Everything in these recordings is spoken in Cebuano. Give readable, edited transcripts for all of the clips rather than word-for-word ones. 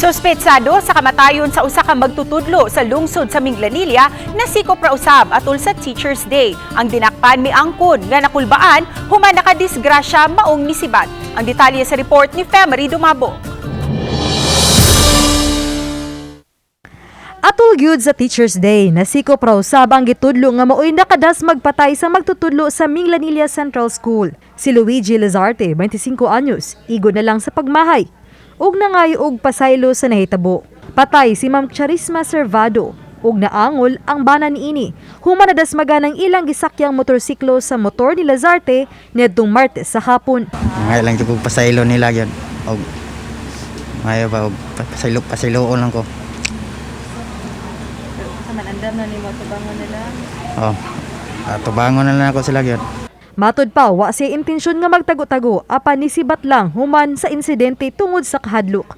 Suspetsado sa kamatayon sa usa ka magtutudlo sa lungsod sa Minglanilla, nasikop ra usab atol sa Teacher's Day. Ang dinakpan miangkon nga nakulbaan human nakadisgrasya maong nisibat. Ang detalye sa report ni Femery Dumabo. Atol gyud sa Teacher's Day, nasikop raw usab ang gitudlo nga maoy nakadas magpatay sa magtutudlo sa Minglanilla Central School. Si Luigi Lazarte, 25 anyos, igo na lang sa pagmahay ug nangayo og pasaylo sa nahitabo. Patay si Ma'am Charisma Servado ug naangol ang bana niini. Human nadasmagan ang ilang gisakyang motorsiklo sa motor ni Lazarte niadtong Martes sa hapon. Ngay lang jud kog pasaylo nila gyud. Og maayo ba og pasaylo, pasayloon lang ko. Sa man andam na nimo tubangon nila? Oh. Tubangon na lang ako sila gyud. Matod pa, wa siya intensyon nga magtago-tago apan nisibat lang human sa insidente tungod sa kahadlok.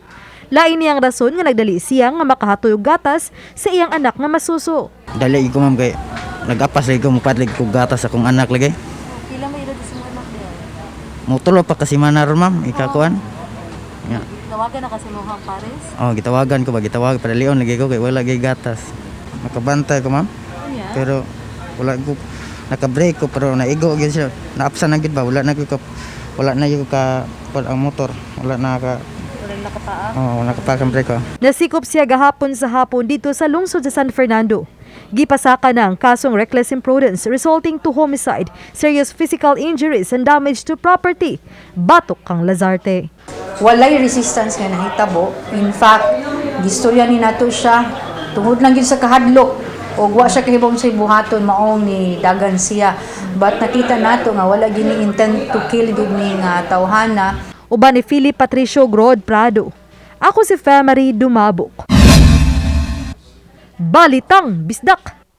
Lain niyang rason nga nagdali siya nga makahatoy og gatas sa iyang anak nga masuso. Dali ko, ma'am, kay nagapas lagi ko, mupadlig ko gatas akong anak lagi. Pila may edad sa mga anak niya? Mutulo pa kasi man ron, ma'am, ikakuan. Ya. Tawagan na kasi mo kang pares. Oh, gitawagan ko ba, gitawag padalion lagi ko kay wala gyud gatas. Makabantay ko, ma'am. Pero wala ko naka-brake ko pero naigo gyud siya. Naapsan na gyud ba, wala na gyud ka wala ang motor, wala na ka Wala nakapaa. Oh, wala ka pa ang brake ko. Nasikop siya gahapon sa hapon dito sa lungsod sa San Fernando. Gipasaka na ang kasong reckless imprudence resulting to homicide, serious physical injuries and damage to property. Batok kang Lazarte. Walay resistance nga nahitabo. In fact, gistorya ni nato siya tungod lang gyud sa kahadlok og wa siya kahibong sa buhaton, maong ni dagan siya. But nakita nato nga wala gini intent to kill gyud ni nga tawhana. Uban ni Philip Patricio Grod Prado. Ako si Femery Dumabok. Balitang Bisdak!